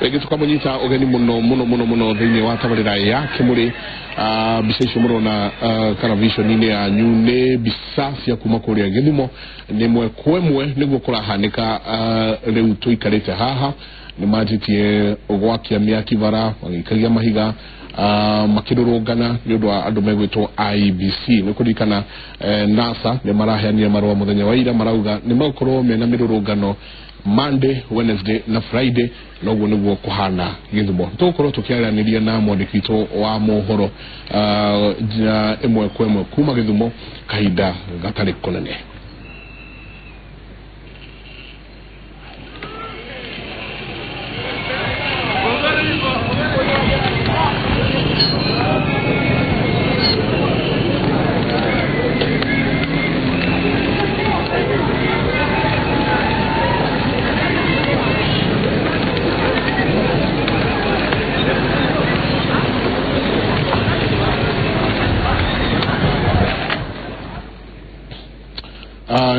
Rĩngĩ tũkamũnyita ũgeni mũno mũno mũno mũno thĩinĩ wa tabarĩra ya Kĩmũrĩ. Mbica icio mũrona kana vision-inĩ yanyu nĩ mbica cia kuma kũrĩa Gĩthumo, nĩ ĩmwe kwa ĩmwe nĩguo kũrahanĩka. Rĩu tũikarĩte haha nĩ manjĩtie gwakia mĩaki bara, magĩikagia mahiga, makĩrũrũngana nĩ ũndũ wa andũ megwĩtwo IEBC. Nĩ kũririkana NASA nĩ maraheanire marũa mũthenya wa ira, marauga nĩ megũkorwo mena mĩrũrũngano Monday, Wednesday na Friday, noguo nĩguo kũhana Gĩthumo. Tũgũkorwo tũkĩaranĩria na mwandĩki witũ wa mohoro ĩmwe kwa ĩmwe kuma Gĩthumo kahinda gatarĩ kũnene.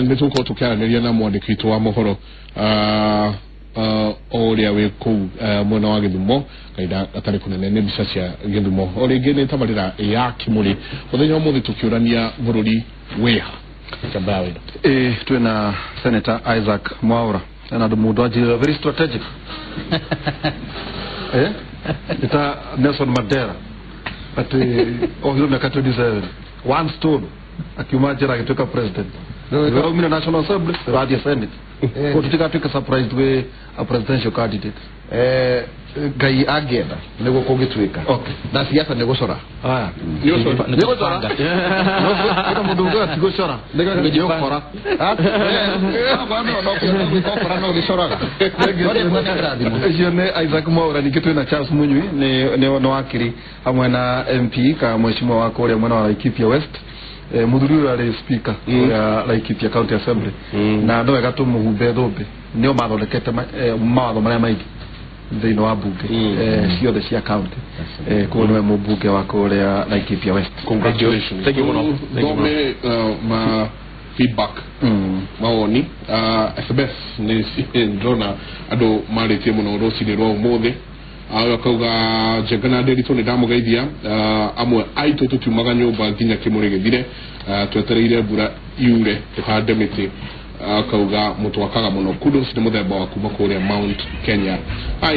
Nĩ tũgũkorwo tũkĩaranĩria na mwandĩki witũ wa mohoro o ũrĩa wĩ kũu mwena wa Gĩthumo kahinda gatarĩ kũnene. Nĩ mbica cia Gĩthumo. O rĩngĩ nĩ tabarĩra ya Kĩmũrĩ mũthenya wa ũmũthĩ, tũkĩũrania bũrũri wĩha. Kĩambaya wĩra. Twĩna Senator Isaac Mwaura na andũ mũndũ anjĩrĩra very strategic ita Nelson Mandela atĩ ohirwo mĩaka 27, one stone, akiuma njera agĩtuĩka president. Raumire National Assembly, rathiĩ Senate. Ko tũtigatuĩke surprised with a presidential candidate? Ngai angĩenda nĩguo kũngĩtuĩka. Na siasa nĩ gũcora. Aya. Nĩ ũcora. Nĩ gũcora. Kwĩna mũndũ ugaga ti gũcora, nĩ gũkora. Gũkora no gĩcoraga. No rĩmwe nĩ kĩrathimo. Ũcio nĩ Isaac Mwaura. Ningĩ twĩna Charles Munyui, nĩ wakiri hamwe na MP ka mheshimiwa wa kũrĩa mwena wa Laikipia West. Mũthuri ũyũ arĩ speaker kũrĩa Laikipia County Assembly, na no wega tũmũhumbe thũmbĩ, nĩo mathondekete mawatho marĩa maingĩ thĩinĩ wa bunge ciothe cia county. Koguo nĩwe mũmbunge wa kũrĩa Laikipia West. Congratulations. Thank you mũno. Thank you mũno. Thome ma feedback, mawoni, SMS nĩ ndĩrona andũ marĩtie mũno rũcinĩ rwa ũmũthĩ. Ũyũ akauga, Njenga na Ndĩritũ, nĩ ndamũgeithia. Amwe aitũ tũtiumaga nyũmba nginya kĩmũrĩ gĩthire. Twetereire mbura yure tũhande mĩtĩ. Akauga mũtwakaga mũno. Kudos, nĩ mũthemba wa kuma kũrĩa Mount Kenya.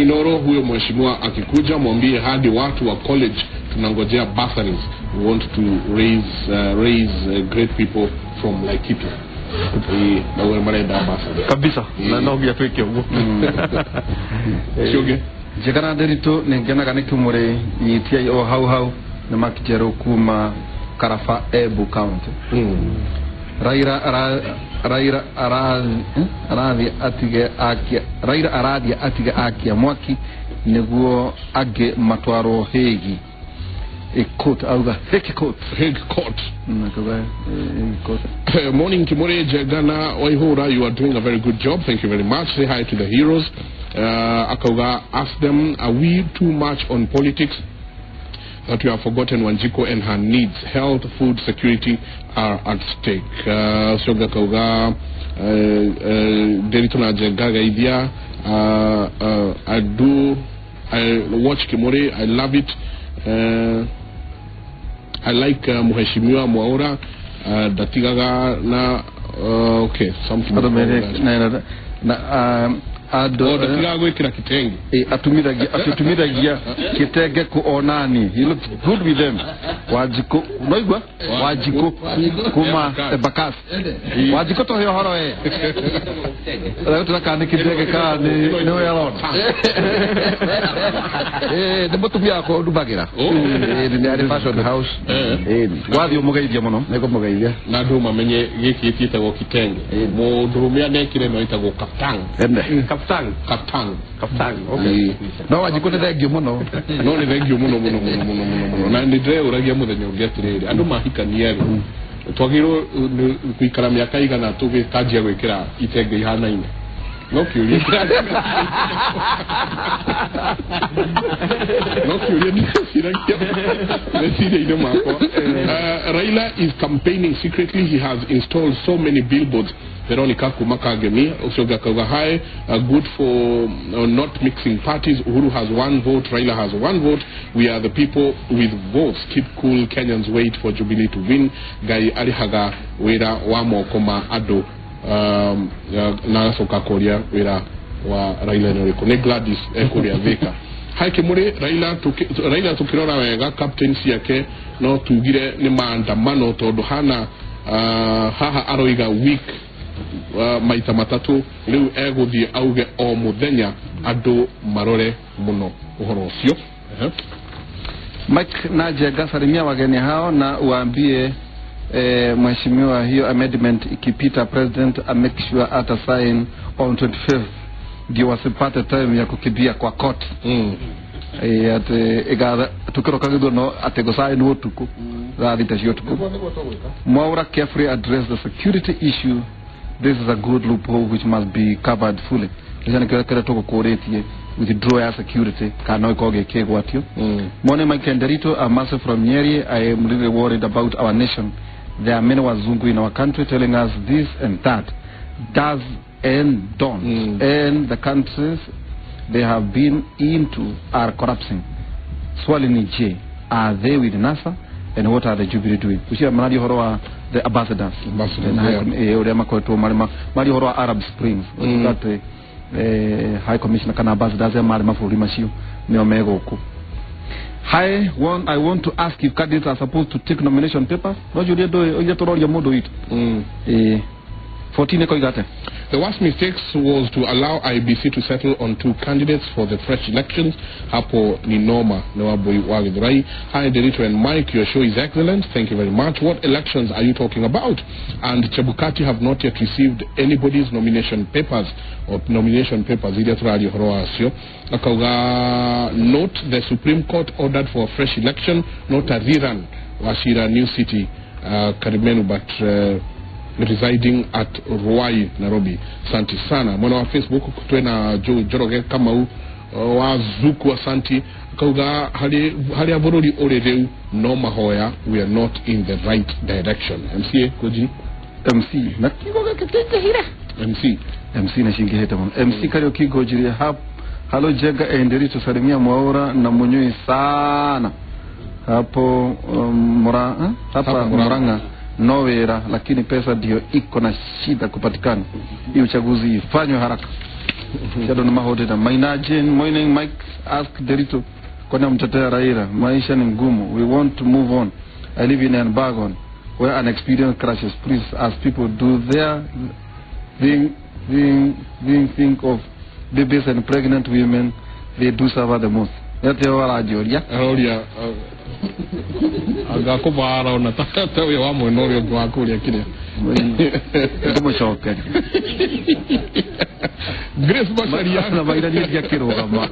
Inoro, huyo mheshimiwa akikuja mwambie hadi watu wa college tunangojea bursaries. We want to raise great people from Laikipia. Na we marenda bursary kabisa na no nginya twĩke ũguo. Ũcio ũngĩ. Njega na Ndĩritũ, nĩ ngenaga nĩ Kĩmũrĩ, nyitiai o hau hau. Nĩ Makĩnjerũ kuma Karaba, Embu County. Raila ara Raila arathiĩ atige akia, Raila arathiĩ atige akia mwaki nĩguo angĩ matwarwo Hague court, auga Hague court. Hague Court. Akauga Hague court. Morning, Kimore, Jegana, Waihura. You are doing a very good job. Thank you very much. Say hi to the heroes. Akauga, ask them, are we too much on politics that we have forgotten Wanjiku and her needs? Health, food, security are at stake. Shoga Kauga, Nderitu na Njenga geithia. I watch Kimore. I love it. I like Mheshimiwa Mwaura. Ndatigaga na okay, something. Andũ mere na andũ Oh, ndatigaga gwĩkĩra kitenge. Atumithagia kitenge ku onani. He looks good with them. Wanjikũ, noigua Wanjikũ kuma Embakasi. Wanjikũ, tũhe ũhoro we rĩu kana nĩ kitenge kana nĩ we arona. Nĩ mũtumia wakwa ũndumagĩra. Nĩ arĩ fashion house. Wathiĩ ũmũgeithie mũno. Nĩ ngũmũgeithia. Na andũ mamenye gĩkĩ gĩtiĩtagwo kitenge, mũndũrũme anekire no ĩtagwo kaftan. Ene. Kaftan. Kaftan. Kaftan, okay. No Wanjikũ, nĩ thengiũ mũno. No nĩ thengiũ mũno mũno mũno mũno mũno mũno, na nĩ ndĩreũragia mũthenya ũngĩ atĩrĩrĩ, andũ mahikania rĩ, twagĩrĩirwo nĩ gũikara mĩaka igana tũgĩkanjia gwĩkĩra itenge ihanaine? No kiuria no kiuria ndĩciragia meciria-inĩ makwa. Raila is campaigning secretly. He has installed so many billboards. Veronica kuma Kagemi ucio ũngĩ akauga hi, good for not mixing parties. Uhuru has one vote, Raila has one vote. We are the people with votes. Keep cool, Kenyans wait for Jubilee to win. Ngai arihaga wira wa moko ma andũ. Na agacoka akoria wĩra wa Raila nĩ ũrĩkũ. Nĩ Gladys ekũrĩa Thika. Hi Kimuri, Raila tukirora wega captain ciake no tugire nĩ maandamano tondũ hana haha aroiga week maita matatu rĩu egũthiĩ auge o mũthenya andũ marore mũno ũhoro ũcio. Mike Najenga, salimia wageni hao na uambie mheshimiwa hiyo amendment ikipita president a make sure ata sign on 25th ndio wasipate time ya kukimbia kwa court. Ati igatha tukiroka githuno ati gusign utuku thaa thita cia utuku. Mwaura carefully address the security issue. This is a good loophole which must be covered fully. Nĩcio nĩkĩo kĩrĩa tũgũkũrĩtie withdraw ya security kana no ĩkorwo gĩkĩgwatio. Mone Mike Nderito, a massive from Nyeri. I am really worried about our nation. There are many wazungu in our country telling us this and that, does and don't, and the countries they have been into are collapsing. Swali ni je, are they with NASA and what are the Jubilee doing? Ucio mararia ũhoro wa the ambassadors, ũrĩa makoretwo marĩ maria ũhoro wa Arab Springs, atĩ high commissioner kana ambassadors marĩ mabũrũri macio nĩo me gũkũ. Hi, one, I want to ask if candidates are supposed to take nomination papers. No jurie ndũĩ ũrĩa tũroria mũndũ witũ. 14 ĩkoiga atĩa? The worst mistakes was to allow IBC to settle on two candidates for the fresh elections. Hapo ni noma ni Wambui wa Githurai. Hi Derito and Mike, your show is excellent. Thank you very much. What elections are you talking about? And Chebukati have not yet received anybody's nomination papers or nomination papers. Iria tũraria ũhoro wacio. Akauga note the Supreme Court ordered for a fresh election, not a rerun. Wachira New City, Karimenu, but residing at Ruai, Nairobi. Santi sana. Mwana wa Facebook twena Joe Njoroge Kamau wa Zuku, asanti. Akauga haria bũrũri ũrĩ rĩu no mahoya, we are not in the right direction. MCA koji MC na kiugo gĩkĩ kĩingĩhire. MC MC na cingĩhĩte mũno. MC Kariuki Ngũnjirie hap halo Jenga Enderito, salimia Mwaura na Munyui sana hapo hapa Murang'a no wira, lakini pesa ndio iko na shida kupatikana. Hii uchaguzi ifanywe haraka. Shadow na mahode na Maina Jane, morning Mike, ask Derito kwani mtetea Raila, maisha ni ngumu, we want to move on. I live in Elbagon where an experience crashes. Please, as people do their think of babies and pregnant women, they do suffer the most. Yate warajoria aroria agakũbara ona ta ũyũ wa mwena ũrĩa ũngĩ wa kũrĩa kĩrĩa ngũmũcokeria Grace Macharia na maira niĩ ndiakĩrũgama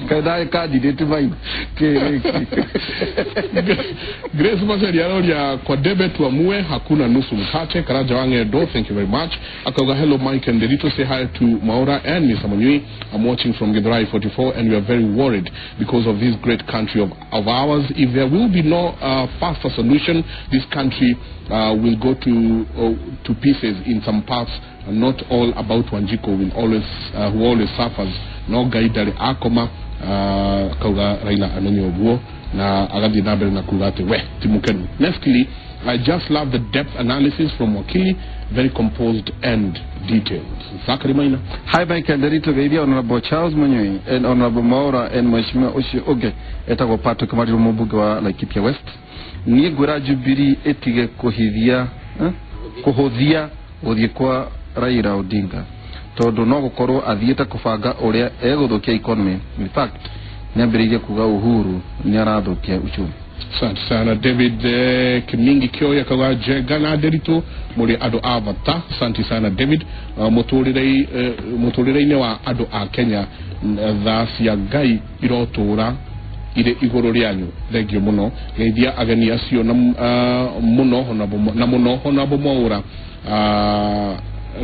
kaĩ ndarĩ candidate maina kĩrĩki. Grace Macharia aroria kwa debe tuamue, hakuna nusu mkate. Karanja Wang'endo, thank you very much. Akauga hello Mike and Derito, say hi to Mwaura and Mr. Munyui. I'm watching from Githurai 44 and we are very worried because of this great country of ours. If there will be no faster solution, this country will go to pieces in some parts. Not all about Wanjiko will always who always suffers. No ngai ndarĩ akoma. Akauga Raila amenye ũguo na agathiĩ na mbere na kuga atĩ we ti mũkenu. Nextly, I just love the depth analysis from Wakili, very composed and detailed. Zachary Maina. Hi Mike and Derito, geithia Honorable Charles Munyui and Honorable Mwaura and Mheshimiwa ũcio ũngĩ etagwo Patrick Mariru mũmbunge wa Laikipia West. Niĩ ngwĩra Jubilee ĩtige kũhithia kũhũthia gũthiĩ kwa Raila Odinga tondũ no gũkorwo athiĩte kũbanga ũrĩa egũthũkia economy. In fact, nĩambĩrĩirie kuga Uhuru nĩarathũkia uchumi. Asante sana David Kimingi Kioya kauga Njenga na Nderitu mũrĩ andũ a bata. Asante sana David. Mũtũrĩre-inĩ wa andũ a Kenya, tha cia Ngai irotũra irĩ igũrũ rĩanyu. Thank you mũno. Geithia ageni acio na mũno na mũno Honorable Mwaura.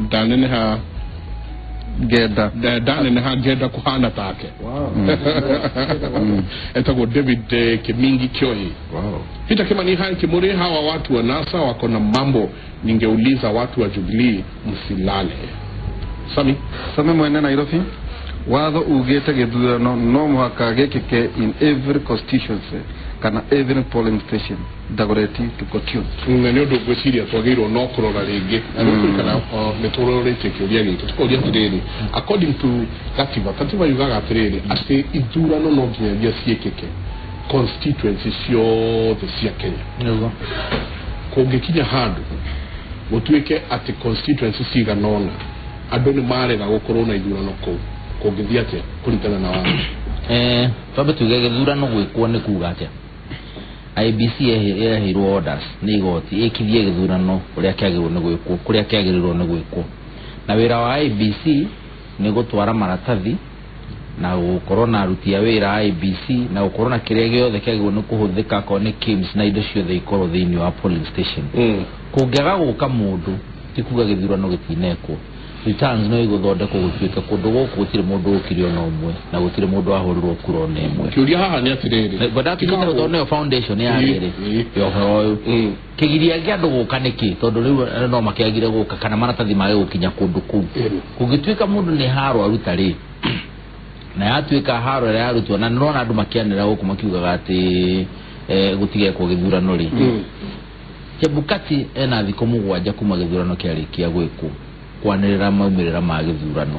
Ndaneneha Ngenda ndaneneha ngenda kuhana take. Etagwo David Kimingi Kioi. Peter Kimani hai Kimuri, hawa watu wa NASA wako na mambo, ningeuliza watu wa Jubilee msilale. Sami Sami mwene Nairobi, watho ugite githurano no muhaka gikike in every constituency kana every polling station Dagoretti to continue. Na nĩ ũndũ ngwĩciria twagĩrĩirwo no kũrora rĩngĩ na nĩkũririkana nĩ tũrorĩtie kĩũria gĩkĩ tũkoria atĩrĩrĩ, according to katiba yugaga atĩrĩrĩ atĩ ithurano no nginyagia ciĩkĩke constituency ciothe cia Kenya. Kũngĩkinya handũ gũtuĩke atĩ constituency cigana ũna andũ nĩ marega gũkorwo na ithurano kũu, kũngĩthiĩ atĩa kũringana na watho? Twambe tuge gĩthurano gwĩkwo nĩ kuga atĩa? IBC ĩheirwo orders nĩ igoti ĩkithie gĩthurano ũrĩa kĩagĩrĩirwo nĩ gwĩkwo, kũrĩa kĩagĩrĩirwo nĩ gwĩkwo. Na wĩra wa IBC nĩ gũtwara maratathi na gũkorwo na aruti a wĩra IBC na gũkorwo na kĩrĩa gĩothe kĩagĩrĩirwo nĩ kũhũthĩka akorwo nĩ KIMS na indo ciothe ikorwo thĩinĩ wa polling station. Kũngĩaga gũka mũndũ ti kuga gĩthurano gĩtinekwo. Returns no igũthondekwo gũtuĩke kũndũ gũkũ gũtirĩ mũndũ ũkire ona ũmwe na gũtirĩ mũndũ wahũrirwo kura ona ĩmwe. Kĩũria haha nĩ atĩrĩrĩ, ngwendaga tũnyite tondũ nĩyo foundation ya rĩrĩ ya ũhoro ũyũ. Kĩgiria kĩa andũ gũka nĩkĩ? Tondũ rĩu no makĩagire gũka kana maratathi mage gũkinya kũndũ kũu. Kũngĩtuĩka mũndũ nĩ haro aruta rĩ, na yatuĩka haro ĩrĩa yarutwo, na nĩũrona andũ makĩanĩrĩra gũkũ makiugaga atĩ gũtigekwo gĩthurano rĩ. Chebukati ena thikũ 7 kuma gĩthurano kĩarĩkia gwĩkwo kwanĩrĩra maumĩrĩra ma gĩthurano.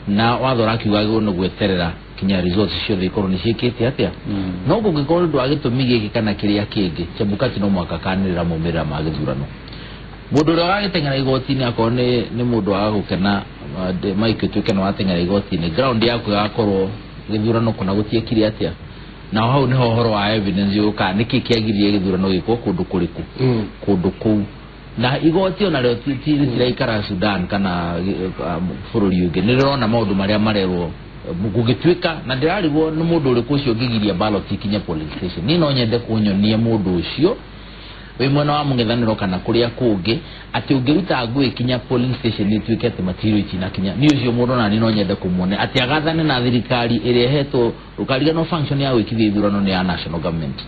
Na watho ũrakiuga agĩrĩirwo nĩ gweterera kinya results ciothe ikorwo nĩ ciĩkĩte atĩa. No kũngĩkorwo nĩ ũndũ wa gĩtũmi gĩkĩ kana kĩrĩa kĩngĩ, Chebukati no mũhaka akanĩrĩra maumĩrĩra ma gĩthurano. Mũndũ ũrĩa ũragĩteng'era igoti-inĩ akorwo nĩ mũndũ waga gũkena, Mike ũtuĩke nĩ wateng'era igoti-inĩ, ground yaku ĩgakorwo gĩthurano kũna gũtiekire atĩa. Na hau nĩho ũhoro wa evidence yũkaga, nĩkĩ kĩagiririe gĩthurano gĩkwo kũndũ kũrĩkũ, kũndũ kũu. Na igoti ona rĩo ti rĩtiraikara Sudan kana bũrũri ũngĩ, nĩ rĩrona maũndũ marĩa marerwo gũgĩtuĩka, na ndĩrarigwo nĩ mũndũ ũrĩkũ ũcio ũngĩgiria ballot ikinye polling station. Niĩ no nyende kũnyonie mũndũ ũcio wĩ mwena wa mũng'ethanĩro kana kũrĩa kũngĩ atĩ ũngĩruta ngũĩ kinya polling station ĩtuĩke atĩ material itinakinya. Niĩ ũcio mũndũ nani no nyende kũmuona atĩ agathane na thirikari ĩrĩa ĩhetwo ũkariganĩrwo function ya gwĩkithia ithurano nĩ ya national government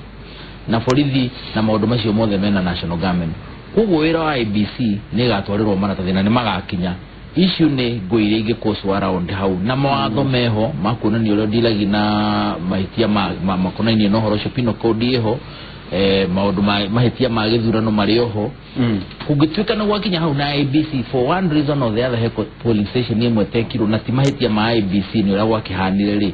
na borithi na maũndũ macio mothe mena national government. Koguo wĩra wa IBC nĩ ĩgatwarĩrwo maratathi na nĩ magakinya. Issue nĩ ngũ iria ingĩkũcwo around hau na mawatho meho ma kuonania ũrĩa ũndilagi na mahĩtia makonainie na ũhoro ũcio, penal code ĩho, maũndũ mahĩtia ma gĩthurano marĩ oho. Kũngĩtuĩka nĩ gwakinya hau na IBC for one reason or the other he polling station ĩmwe tekirwo na ti mahĩtia ma IBC nĩ ũrĩa gwakĩhanire rĩ,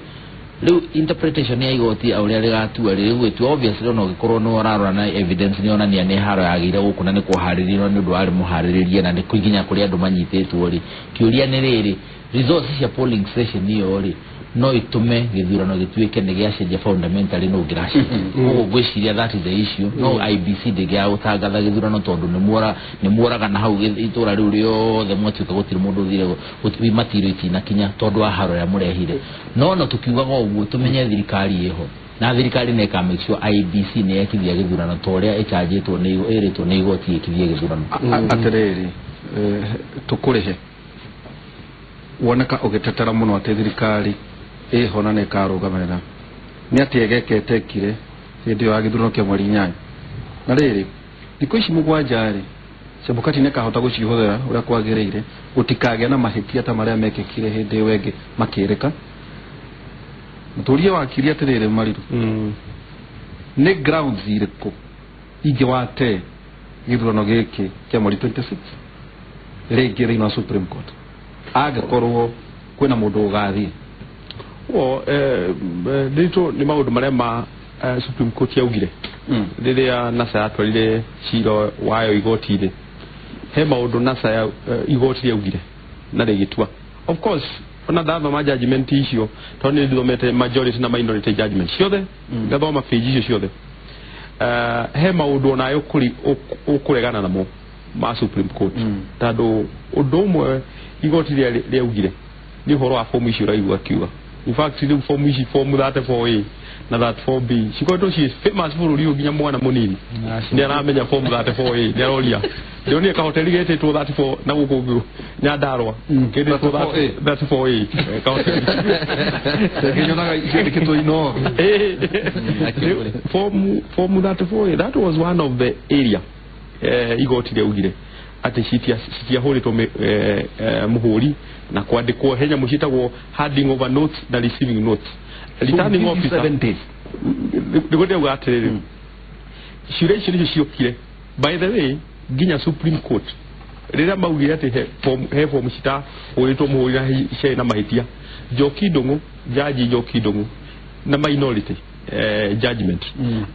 rĩu interpretation ya igoti o ũrĩa rĩgatua rĩ, rĩgwĩtua obviously ona ũngĩkorwo nĩ ũrarora na evidence nĩ yonania nĩ haro yagĩire gũkũ na nĩ kũharĩrĩrio nĩ ũndũ warĩ mũharĩrĩrie na nĩ nginya kũrĩa andũ manyitĩtwo rĩ, kĩũria nĩ rĩrĩ, results cia polling station ĩyo rĩ no itume gĩthurano gĩtuĩke nĩ gĩacenjia fundamentally no ngĩracenjia. Koguo ngwĩciria that is the issue. No IBC ndĩngĩaga gũtangatha gĩthurano tondũ nĩ muoraga na hau itũra rĩu rĩothe mwatuĩka gũtirĩ mũndũ ũthire matiro itinakinya tondũ wa haro ĩrĩa mũrehire. No tũkiugaga ũguo tũmenye thirikari ĩho na thirikari nĩ ĩka make sure IBC nĩ yekithia gĩthurano ta ũrĩa ĩcanjĩtwo nĩ ĩrĩtwo nĩ igoti ĩkithie gĩthurano. Atĩrĩrĩ, tũkũrĩhe woneka ũgĩtetera mũno atĩ thirikari ĩho na nĩ ĩkarũgamĩrĩra nĩ atĩ ĩgekete ĩkire hĩndĩ ĩyo ya gĩthurano kĩa mweri 8. Na rĩrĩ, thikũ ici 7 rĩ, Chebukati nĩ akahota gũcihũthĩra ũrĩa kwagĩrĩire gũtikagĩa na mahĩtia ta marĩa mekĩkire hĩndĩ ĩyo ĩngĩ makĩrĩka. Mũtũrie wakiri atĩrĩrĩ Mariru, nĩ grounds irĩkũ ingĩwate gĩthurano gĩkĩ kĩa mweri 26 rĩngĩ thĩinĩ wa Supreme Court angĩkorwo kwĩna mũndũ ũgathiĩ? Nditũ nĩ maũndũ marĩa ma Supreme Court yaugire rĩrĩa NASA yatwarire cira wayo igoti-inĩ. He maũndũ NASA ya igoti rĩaugire na rĩgĩtua. Of course ona ndathoma judgment icio tondũ nĩ ndithomete majority na minority judgment ciothe, ngathoma page icio ciothe, he maũndũ onayo ũkũregana namo ma Supreme Court, tondũ ũndũ ũmwe igoti rĩaugire nĩ ũhoro wa fomu icio ũraigua akiuga In fact rĩu fomu ici, fomu 34A na 34B cikoretwo ciĩ famous bũrũri ũyũ, nginya mwana mũnini nĩ aramenya fomu 34A, nĩ aroria. Ndĩronire kahoteri getĩtwo 34 na gũkũ Nyandarua ketĩtwo 34A. 34A kahoteri. Nyonaga ciandĩkĩtwo ino. Form 34, that was one of the area igoti rĩaugire atĩ citiahũrĩtwo mũhũri na kwandĩkwo he nyamũ ciĩtagwo handing over notes na receiving notes, returning officer. 7 days. Nĩguo ndĩrauga atĩrĩrĩ, ciũria icio nĩcio ciokire. By the way, nginya Supreme Court rĩrĩa maugire atĩ he form citahũrĩtwo mũhũri na ciarĩ na mahĩtia, Njoki Ndung'u, Jaji Njoki Ndung'u na minority judgment,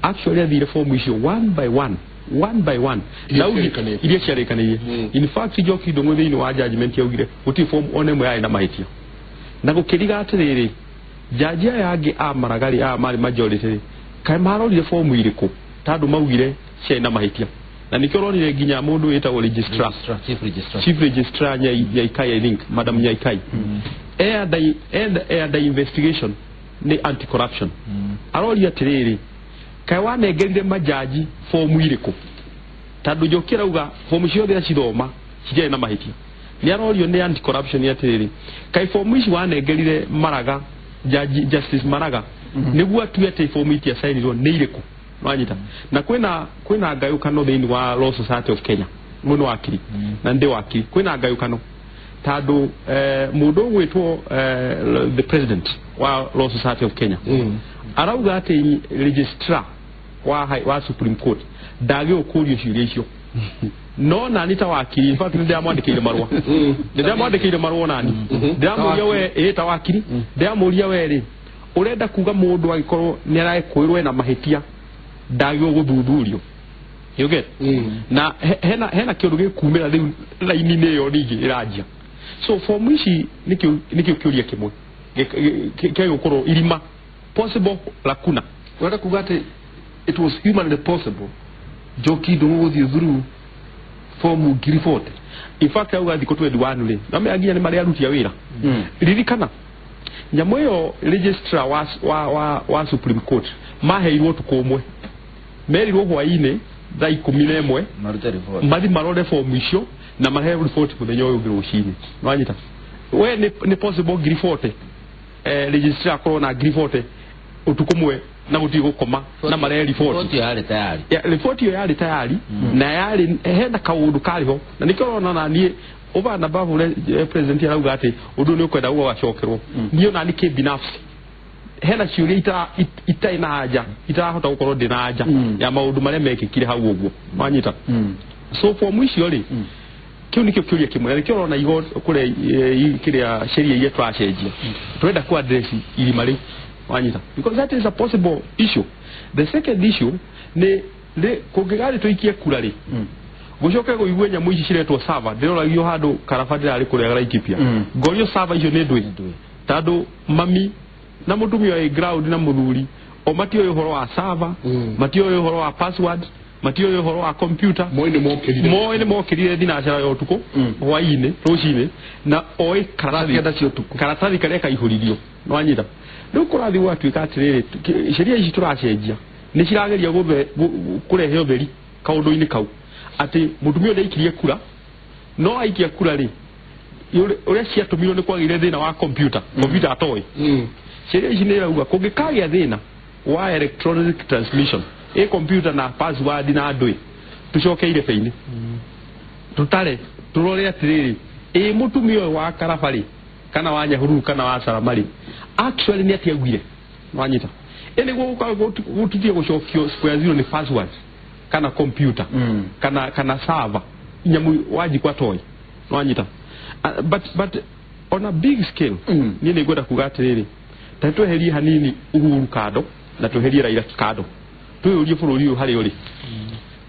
actually athire form icio one by one, one by one. Iria Na ciarĩkanĩire. Iria ciarĩkanĩire. In fact, Njoki Ndung'u thĩinĩ wa judgment yaugire gũtirĩ form ona ĩmwe yarĩ na mahĩtia, na gũkĩriga atĩrĩrĩ, jaji aya angĩ a Maragarĩ aya marĩ majority rĩ, kaĩ marorire fomu irĩkũ tondũ maugire ciarĩ na mahĩtia? Na nĩkĩo ũronire nginya mũndũ wĩtagwo registrar, Chief registrar. Chief registrar Nyaikai, I think Madam Nyaikai, under investigation nĩ anti corruption, aroria atĩrĩrĩ, kaĩ wanengerire majaji fomu irĩkũ? Tondũ Njoki arauga fomu ciothe acithoma citiarĩ na mahĩtia. Nĩ arorio nĩ anti corruption atĩrĩrĩ, kaĩ fomu ici wanengerire Maraga, Jaji Justice Maraga, nĩguo atue atĩ fomu itiacainirwo nĩ irĩkũ? Nwanyita na kwĩna ngayũkano thĩinĩ wa Law Society of Kenya. Mũndũ wakiri na ndĩ wakiri, kwĩna ngayũkano tondũ mũndũ ũgwĩtwo the president wa Law Society of Kenya arauga atĩ registrar wa Supreme Court ndagĩrĩirwo kũrio ciũria icio. No nani ta wakiri, in fact nĩ ndĩramwandĩkĩire marũa, nĩ ndĩramwandĩkĩire marũa nani ndĩramũria we ĩ ta wakiri, ndĩramũria we rĩ, ũrenda kuga mũndũ angĩkorwo nĩ arekũĩrwo ena mahĩtia ndagĩrĩirwo gũthuthurio? You get? Na hena kĩũndũ gĩkumĩra rĩu raini-inĩ ĩyo ningĩ ĩranjia. So fomu ici nĩkĩo kĩũria kĩmwe kĩagĩrĩirwo gũkorwo irima, possible lacuna. Ũrenda kuga atĩ it was humanly possible Njoki Ndung'u gũthiĩ through fomu 40,000? In fact, auga thikũ 21 rĩ, no menya nginya nĩ marĩa aruti a wĩra. Ririkana nyamũ ĩyo registrar wa Supreme Court maheirwo ũtukũ ũmwe, merirwo hwaĩ-inĩ thaa 11 Marute report. Mathi marore fomu icio na mahe report mũthenya ũyũ ũngĩ rũcinĩ. Nwanyita we nĩ possible 40,000, registrar akorwo na 40,000 ũtukũ ũmwe na gũtirĩ gũkoma na marehe report? Report yarĩ tayari. Ya, riboti ĩyo yarĩ tayari na yarĩ hena kaũndũ karĩ ho, na nĩkĩo ũrona na niĩ over and above ũrĩa president arauga atĩ ũndũ ũyũ nĩ ũkwenda gũgacokerwo, niĩ ona niĩ kĩbinafsi hena ciũria itarĩ na anja, itarahota gũkorwo ndĩ na anja ya maũndũ marĩa mekĩkire hau ũguo. Wanyita? So fomu icio rĩ, kĩu nĩkĩo kĩũria kĩmwe, na nĩkĩo ũrona igo kũrĩa kĩrĩa sheria iria tũracenjia tũrenda ku address irima rĩu. Wanyita? Because that is a possible issue. The second issue nĩ kũngĩgarĩ tũikie kura rĩ, gũcoke gũigue nyamũ ici ciretwo server. Ndĩroragio handũ karaba ndĩrarĩ kũrĩa Laikipia, ngorio server icio nĩ ndũĩ, tondũ mami na mũtumia wĩ ground na mũthuri o matioĩ ũhoro wa server, matioĩ ũhoro wa password, matioĩ ũhoro wa computer. Moi nĩ mokĩrire. Moi nĩ mokĩrire thinacara ya ũtukũ, hwaĩ-inĩ, rũcinĩ, na oĩ karatathi 9 cia ũtukũ. Karatathi karĩa kaihũririo. Nĩwanyita? Rĩu kũrathiĩ gwatuĩka atĩrĩrĩ, sheria ici tũracenjia nĩ cirageria kũrehe ũtheri kaũndũ-inĩ kau atĩ mũtumia ũyũ nĩaikirie kura, no aikia kura rĩ, ũrĩa ciatũmirwo nĩ kwagĩire thĩna wa computer, computer atoĩ. Sheria ici nĩ irauga kũngĩkagĩa thĩna wa electronic transmission ĩ computer na password na ndũĩ, tũcoke irebe-inĩ tutare turore atĩrĩrĩ, ĩ mũtumia ũyũ wa Karaba rĩ, kana wa Nyahururu, kana wa Salama rĩ, actually nĩ atĩa augire? Wanyita? Ĩ nĩguo gũtigie gũcokio square zero nĩ password kana computer kana server nyamũ wanjikwa toy. Wanyita? But on a big scale, niĩ nĩ ngwenda kuga atĩrĩrĩ, ta tweherie hanini Uhuru kando na tweherie Raila kando, twĩyũrie bũrũri ũyũ harĩa ũrĩ,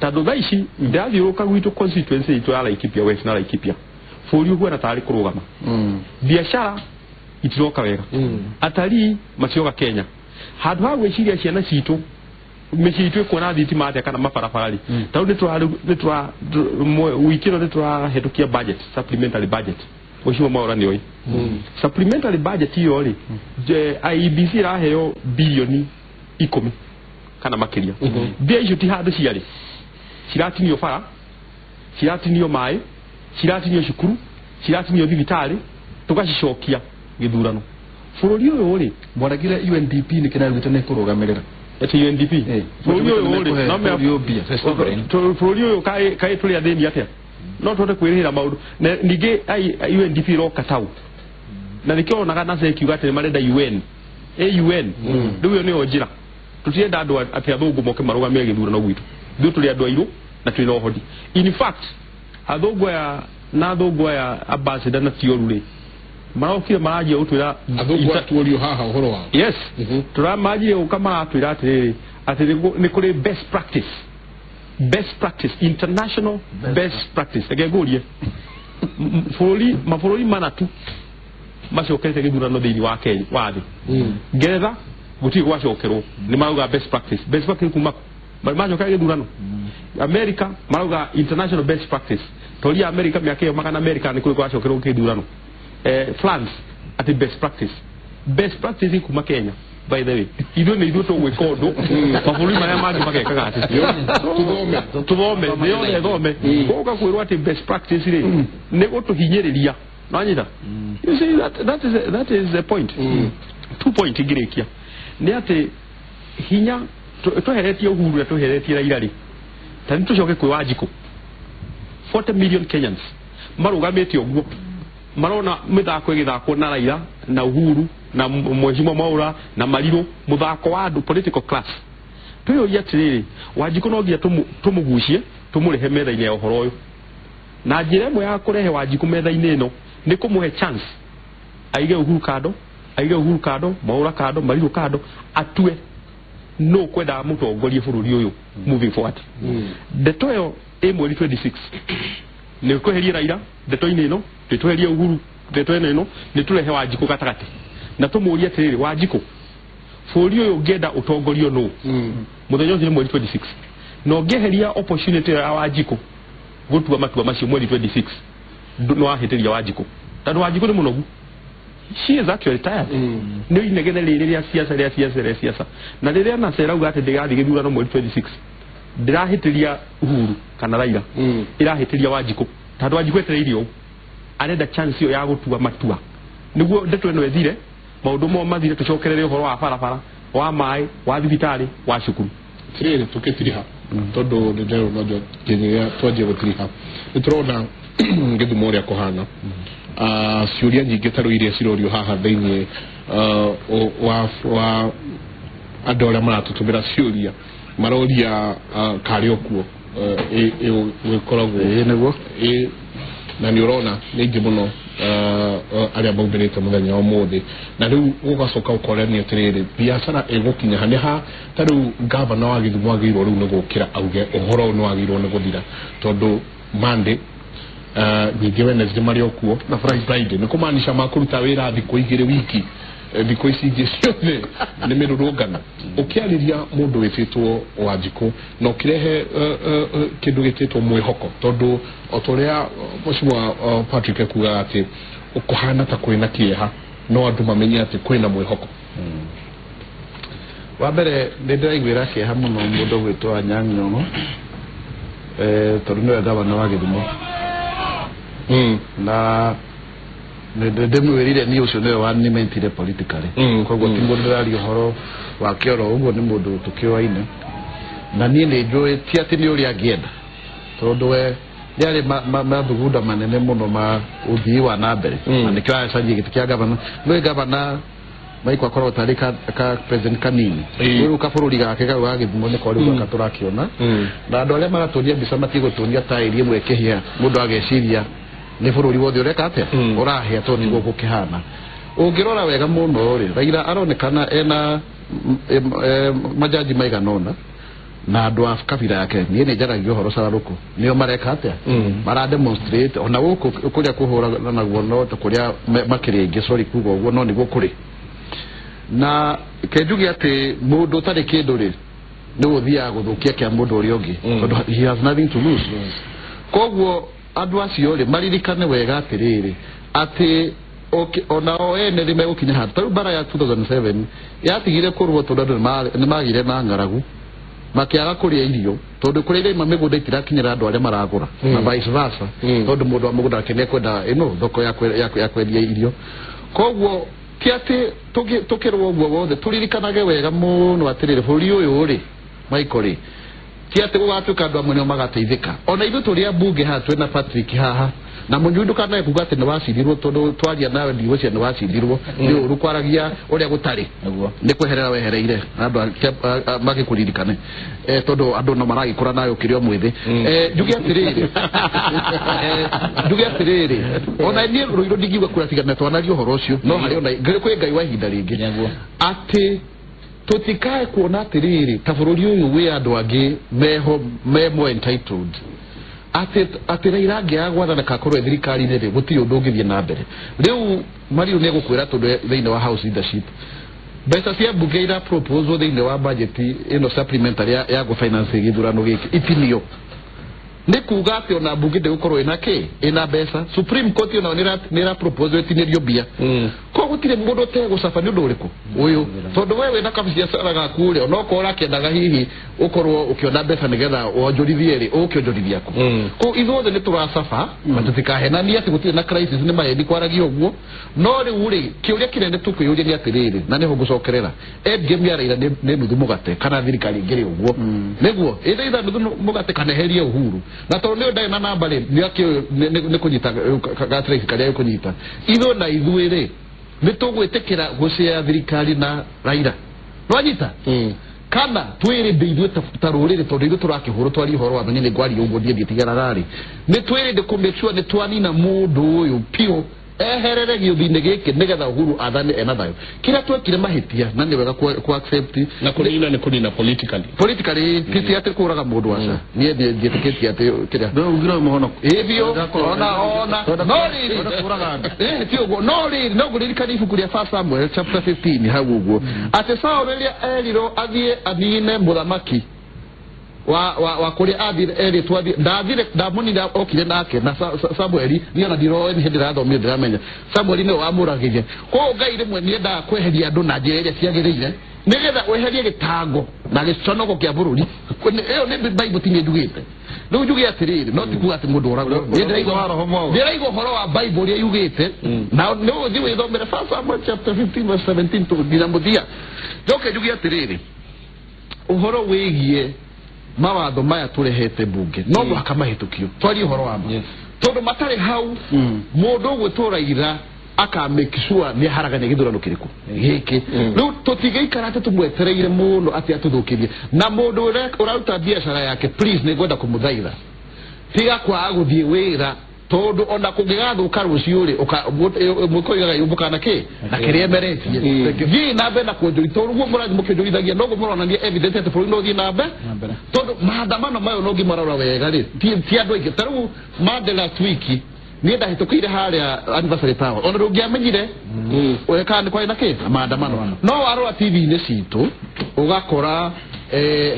tondũ thaa ici ndĩrathiũrũrũka gwitũ constituency itũ ya Laikipia West na Laikipia, bũrũri ũhuana tarĩ kũrũgama. Biacara itiroka wega, atarii matirioka Kenya. Handũ ha gwĩciria ciana citũ, mĩciĩ itũ ĩkuona thitima atĩa kana mabarabara rĩ, tarĩu nĩ tũra wiki ĩno nĩ tũrahĩtũkia budget, supplementary budget. Mheshimiwa Mwaura nĩ oĩ supplementary budget iyo rĩ, IEBC ĩraheo bilioni 10 kana makĩria. Mbia icio ti handũ ciarĩ, ciratinio bara, ciratinio maĩ, ciratinio cukuru, ciratinio thibitarĩ, tũgacicokia gĩthurano. Bũrũri ũyũ rĩ, mwaregire UNDP nĩ kĩrarugĩte nĩ kũrũgamĩrĩra ati UNDP bũrũri ũyũ rĩ, no bũrũri ũyũ kaĩ tũrĩ athĩni atĩa, no tũhote kwĩrĩhĩra maũndũ. Ningĩ UNDP ĩroka tau, na nĩkĩo onaga NASA ĩkiuga atĩ nĩmarenda UN AUN. Rĩu ĩyo nĩyo njĩra. Tũtirenda andũ atĩ athũngũ moke marũgamĩre gĩthurano gwitũ. Ithuĩ tũrĩ andũ airũ na twĩna ũhoti. In fact, athũngũ aya na athũngũ aya ambassador na tioru rĩ, marokire maranjia gũtwĩra athũngũ atuorio haha ũhoro wao. Yes, tũramanjire gũka maratwĩra atĩrĩrĩ, atĩ nĩ kũrĩ best practice, best practice, international best practice. Reke ngũrie, bũrũri mabũrũri mana tu macokerete gĩthurano thĩinĩ wa Kenya wa thĩ. Ngeretha gũtirĩ gwacokerwo, nĩ marauga best practice. Best practice kuma kũ? Macokera gĩthurano. America marauga international best practice. Toria America mĩaka ĩyo magana America nĩ kũrĩ gwacokerwo gĩthurano. France ati best practice. Best practice kuma Kenya, by the way. Ithuĩ nĩ ithuĩ tũgwĩka ũndũ, mabũrũri marĩa mangĩ magekaga atĩ tũthome, thĩ yothe ĩthome. Gũka kwĩrwo atĩ best practice rĩ, nĩ gũtũhinyĩrĩria. Nĩwanyita? You see, that is the point. 2 point ingĩrĩkia nĩ atĩ hinya tweheretie Uhuru na tweheretie Raila rĩ, ta nĩ tũcoke kwĩ Wanjikũ. 40 million Kenyans marũgamĩte ũguo, marona mĩthako ĩgĩthakwo na Raila na Uhuru na Mheshimiwa Mwaura na Marirũ, mũthako wa andũ political class. Twĩyũrie atĩrĩrĩ, Wanjikũ no nginya tũmũgucie tũmũrehe metha-inĩ ya ũhoro ũyũ. Na njĩra ĩmwe ya kũrehe Wanjikũ metha-inĩ ĩno nĩ kũmũhe chance aige Uhuru kando, aige Uhuru kando, Mwaura kando, Marirũ kando, atue no kwendaga mũtongorie bũrũri ũyũ moving forward. Ndeto ĩyo ĩ mweri 26 nĩ kweheria Raila ndeto-inĩ ĩno, nĩ tweherie Uhuru ndeto-inĩ ĩno, nĩ tũrehe Wanjikũ gatagatĩ na tũmũrie atĩrĩrĩ, Wanjikũ, bũrũri ũyũ ũngĩenda ũtongorio nũ? Mũthenya ũcio nĩ mweri 26, na ũngĩeheria opportunity ya Wanjikũ gũtua matua macio mweri 26, nĩ wahĩtĩria Wanjikũ, tondũ Wanjikũ nĩ mũnogu. She is actually tired. Nĩ inegene rĩrĩ rĩa siasa rĩa siasa rĩa siasa. Na rĩrĩa NASA ĩrauga atĩ ndĩgathiĩ gĩthurano mweri 26, ndĩrahĩtĩria Uhuru kana Raila, ĩrahĩtĩria Wanjikũ, tondũ Wanjikũ etereire ũũ, arenda chance ĩyo ya gũtua matua nĩguo ndeto ĩno ĩthire, maũndũ mo mathire, tũcokerere ũhoro wa barabara, wa maĩ, wa thibitarĩ, wa cukuru. Atĩrĩrĩ, tũkĩtiriha tondũ nĩ ndĩrona nginya twanjie gũtiriha, nĩ tũrona gĩthumo ũrĩa kũhana. Ciũria nyingĩ ta rĩu iria cirorio haha thĩinĩ wa andũ arĩa maratũtũmĩra ciũria, maroria karĩ okuo ĩkoragwo nĩguo, na nĩ ũrona nĩ aingĩ mũno arĩa maumĩrĩte mũthenya wa ũmũthĩ. Na rĩu ũgacoka ũkorania atĩrĩrĩ, biacara ĩgũkinya ha nĩ ha ta rĩu gavana wa Gĩthumo agĩrĩirwo rĩu nĩ gũkĩra auge ũhoro ũyũ nĩ wagĩrĩirwo nĩ gũthira, tondũ Monday ningĩ Wednesday marĩ o kuo na Friday nĩ kũmaanisha makũruta wĩra thikũ 2 wiki, thikũ ici ingĩ ciothe nĩ mĩrũrũngano. Ũkĩarĩria mũndũ wĩtĩtwo Wanjikũ na ũkĩrehe kĩndũ gĩtĩtwo mwĩhoko, tondũ o ta ũrĩa Mheshimiwa Patrick ekugaga atĩ kũhana ta kwĩna kĩeha, no andũ mamenye atĩ kwĩna mwĩhoko. Wa mbere nĩ ndĩraiguĩra kĩeha mũno mũndũ ũgwĩtwo Anyang' Nyong'o, tondũ nĩwe gavana wa Gĩthumo. Na ndĩmwĩrire niĩ ũcio nĩwe wanimentire politically, koguo ti mũndũ ndĩraria ũhoro wake oro ũguo, nĩ mũndũ tũkĩoaine. Na niĩ nĩ njũĩ ti atĩ nĩ ũrĩa angĩenda, tondũ we nĩarĩ mathugunda manene mũno ma ũthii wa na mbere, na nĩkĩo aracanjia gĩtĩ kĩa gavana. Nĩũĩ gavana Maiko akoragwo tarĩ ka president kanini, rĩu kabũrũri gake kau ga Gĩthumo nĩko rĩu gaka tũrakĩona. Na andũ arĩa maratũnia mbica matigũtũnia taĩri ĩmwe ĩkĩhĩa, mũndũ ageciria nĩ bũrũri wothe ũreka atĩa, ũrahĩa, tondũ nĩguo gũkĩhana. Ũngĩrora wega mũno rĩ, Raila aronekana ena majaji maigana ũna na andũ a kabira yake. Niĩ nĩ njaragia ũhoro cararũkũ, nĩo mareka atĩa, mara demonstrate ona gũkũ kũrĩa kũhũranagwo no ta kũrĩa makĩrĩ aingĩ, sorry kuga ũguo, no nĩguo kũrĩ. Na kenjuge atĩ mũndũ ũtarĩ kĩndũ rĩ, nĩ gũthiaga gũthũkia kĩa mũndũ ũrĩa ũngĩ, tondũ he has nothing to lose. Koguo andũ acio rĩ maririkane wega atĩrĩrĩ atĩ ona o ene nĩ megũkinya handũ ta rĩu mbara ya 2007 yatigire kũrũo tondũ andũ nĩ magire na ng'aragu makiaga kũrĩa irio tondũ kũrĩa iraima mĩgũnda itirakinyĩra andũ arĩa maragũra na vice versa tondũ mũndũ wa mũgũnda nake nĩekwenda ĩno thoko ya kwendia irio koguo ti atĩ tũkĩrwo ũguo wothe tũririkanage wega mũno atĩrĩrĩ bũrũri ũyũ rĩ Michael rĩ ti atĩ gũgatuĩka andũ amwe nĩo magateithĩka ona ithuĩ tũrĩ ambunge haha twĩna Patrick haha na mũnyui ndũkanae kuga atĩ nĩwacindirwo tondũ twaria nawe ndigwĩciria nĩwacindirwo nĩ ũru kwaragia ũrĩa gũtarĩ nĩ kweherera wehereire andũ magĩkũririkane tondũ andũ no maragĩkũra nawe ũkĩrĩ o mwĩthĩ njuge atĩrĩrĩ njuge atĩrĩrĩ ona niĩ Rũirũ ndingiuga kura tiga twanaria ũhoro ũcio no harĩ ona kwĩ Ngai wa ihinda rĩngĩ atĩ tũtikae kuona atĩrĩrĩ ta bũrũri ũyũ wĩ andũ angĩ meho me more entitled atĩ Raila angĩaga gwathana kakorwo thirikari-inĩ rĩ gũtirĩ ũndũ ũngĩthiĩ na mbere rĩu Mariũ nĩ egũkwĩra tondũ thĩinĩ wa house leadership mbeca cia mbunge ira proposal thĩinĩ wa budget ĩno supplementary ya gũfinance gĩthurano gĩkĩ itinio nĩ kuga atĩ ona mbunge ndĩgũkorwo ĩna kĩ ĩna mbeca Supreme Court onayo nĩ ĩra proposal ĩtinĩrio mbia koguo gũtirĩ mũndũ ũtegũcaba nĩ ũndũ ũrĩkũ ũyũ tondũ we wĩna kabiacara gaku rĩ onokorwo ũrakĩendaga hihi ũkorwo ũkĩona mbeca nĩgetha wonjorithie rĩ ũgũkĩonjorithia kũ koguo ithuothe nĩ tũracaba na tũtikahenanie atĩ gũtirĩ na crisis nĩ maheni kwaragia ũguo no rĩu rĩ kĩũria kĩnene tũkwĩyũria nĩ atĩrĩrĩ na nĩho ngũcokerera endgame ya Raila nĩ nuthu mũgate kana thirikari ĩngĩrĩ ũguo nĩguo ĩtha nuthu mũgate kana eherie Uhuru na tondũ nĩ ndarĩ na namba rĩ nĩ kũnyita gatrace karĩa ĩkũnyita ithuĩ na ithuĩ rĩ nĩ tũgwĩtĩkĩra gũcea thirikari na Raila nwanyita kana twĩrĩ ndĩ ithuĩ ta rũrĩrĩ tondũ ithuĩ tũrakĩhũrwo twarie ũhoro wa niĩ nĩ ngwaria ũguo niĩ ndiĩtigaraga rĩ nĩ twĩrĩ ndĩ kũ make sure nĩ twanina mũndũ ũyũ piũ eherere gĩũthi-inĩ gĩkĩ nĩgetha Uhuru athane ena thayũ kĩrĩa twekire mahĩtia na nĩ wega ku accept na kũnina nĩ kũnina politically politically ti atĩ kũraga mũndũ aca niĩ ndiĩtĩkĩtie atĩ kĩrĩa ugire mũhonoko ĩ biũ ona no rĩrĩ ti ũguo no rĩrĩ no ngũririkania ibuku rĩa First Samuel chapter 15 hau ũguo atĩ Saũlũ rĩrĩa erirwo athiĩ anine mũthamaki wa kũrĩa athire erĩtwo athiĩ ndathire ndamunire okire nake na Samueli niĩ ona ndiroĩ nĩ hĩndĩ ndĩrathomire ndĩramenya Samueli nĩwe wamũragire koguo Ngai rĩmwe nĩendaga kweheria andũ na njĩra ĩrĩa ciagĩrĩire nĩgetha weherie gĩtango na gĩconoko kĩa bũrũri ĩyo nĩ Bible ti niĩ njugĩte rĩu njuge atĩrĩrĩ no ti kuga atĩ mũndũ oragwo ndĩraigua ũhoro wa Bible ũrĩa yugĩte na nĩ ũgũthiĩ wĩthomere First Samuel chapter 15 verse 17 nginya mũthia njoke njuge atĩrĩrĩ ũhoro wĩgiĩ mawatho maya tũrehete mbunge no mũhaka mahĩtũkio twarie ũhoro wa ma tondũ matarĩ hau mũndũ ũgwĩtwo Raila aka make sure nĩ aharagania gĩthurano kĩrĩkũ gĩkĩ rĩu tũtigĩikara atĩ tũmwetereire mũno atĩ atũthũkĩrie na mũndũ ũrĩa ũraruta biacara yake please nĩ ngwenda kũmũthaitha tiga kwaga gũthiĩ wĩra tondũ ona kũngĩgathũka rũciũ rĩ mũkoigaga yũmbũka na kĩ na kĩrĩa emeretie thiĩ na mbere na kuonjorithia tondũ ũguo mũrathiĩ mũkĩonjorithagia noguo mũronania evidence atĩ bũrũri no ũthiĩ na mbere tondũ maandamano mayo no ũngĩmarora wega rĩ ti andũ aingĩ ta rĩu Monday last week niĩ ndahĩtũkĩire harĩa Anniversary Tower ona ndũngĩamenyire kana nĩ kwarĩ na kĩ maandamano no warora TV-inĩ citũ ũgakora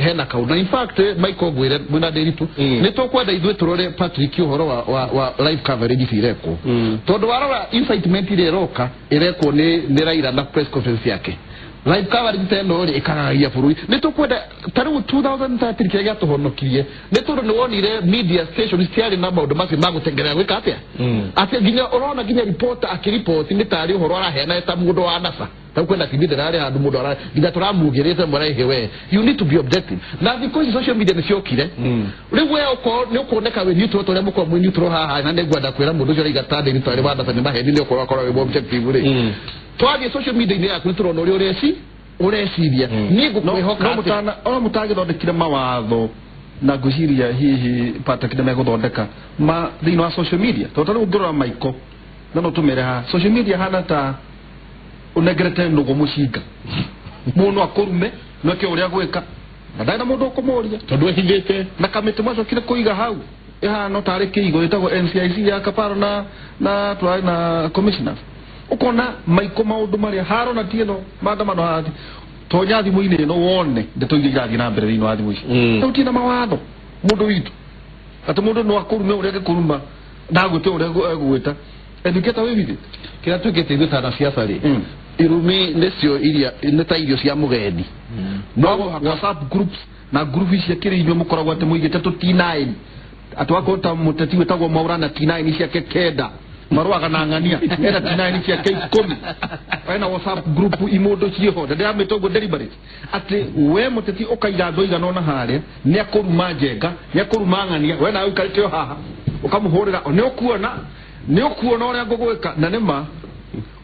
hena kau na in fact Michael ngwĩre mwĩna Ndiritu nĩ tũkwenda ithuĩ tũrore Patrick ũhoro wa live coverage ici irekwo tondũ warora incitement ĩrĩa ĩroka ĩrekwo nĩ Raila na press conference yake live coverage ta ĩno rĩ ĩkararagia bũrũri nĩ tũkwenda ta rĩu 2013 kĩrĩa gĩatũhonokirie nĩ tondũ nĩ wonire media stations ciarĩ na maũndũ macio ma gũtengerera gwĩka atĩa atĩ nginya ũrona nginya reporter akĩripoti nĩ tarĩ ũhoro araheana ta mũndũ wa NASA ta kwenda TV ndĩrarĩ handũ mũndũ ara nginya tũramugĩrĩte mũraihe we you need to be objective na thikũ ici social media nĩ ciokire rĩu we ũkorwo nĩ ũkuoneka wĩ neutral ta ũrĩa mũkorwo mwĩ neutral haha na nĩngwenda kwĩra mũndũ ũcio ũraiga ta ndĩri tarĩ wa NASA nĩ maheni nĩ ũkorwo akorwo wĩ objective rĩ twathiĩ social media-inĩ yaku nĩ tũrona ũrĩa ũreciria niĩ ngũkwĩhoka atĩ ona mũtagĩthondekire mawatho na ngwĩciria hihi Patrick nĩ megũthondeka ma thĩinĩ wa social media tondũ tarĩu ũngĩrora Michael na no tũmere haha social media hana ta ũnengerete nũgũ mũcinga mũndũ akũrume nweke ũrĩa gwĩka na ndarĩ na mũndũ ũkũmũria tondũ ehithĩte na kamĩtĩ mwacokire kũiga hau ĩhana tarĩ kĩigo ĩtagwo NCIC ya Kaparo na tũrarĩ na commissioners ũkona Michael maũndũ marĩa haro na tieno maandamano hathi tonya thimũ-inĩ ĩno wone ndeto iria irathiĩ na mbere thĩinĩ wa thimũ ici rĩu tina mawatho mũndũ witũ atĩ mũndũ no akũrume ũrĩa angĩkũruma Ndagwĩte ũrĩa egũgwĩta and you get away with it. Kĩrĩa twĩkĩte ithuĩ ta anasiasa rĩ, irumi nĩcio iria nĩ ta irio cia mũgendi. No WhatsApp groups na group ici kĩrĩ inyuĩ mũkoragwo atĩ mũigĩte tũ T9 atĩ wakorwo ta mũteti wĩtagwo Mwaura na T9 ciake 9 marũaga na ng'ania ena T9 ciake 10 ena WhatsApp group imũndũ ciĩho na ndĩramĩta ũguo deliberate atĩ we mũteti ũkaiga andũ aigana ũna harĩa nĩ akũruma Njenga, nĩ akũruma ng'ania, we nawe ũikarĩte o haha ũkamũhũrĩra nĩ ũkuona ũrĩa ngũgwĩka. Na nĩ ma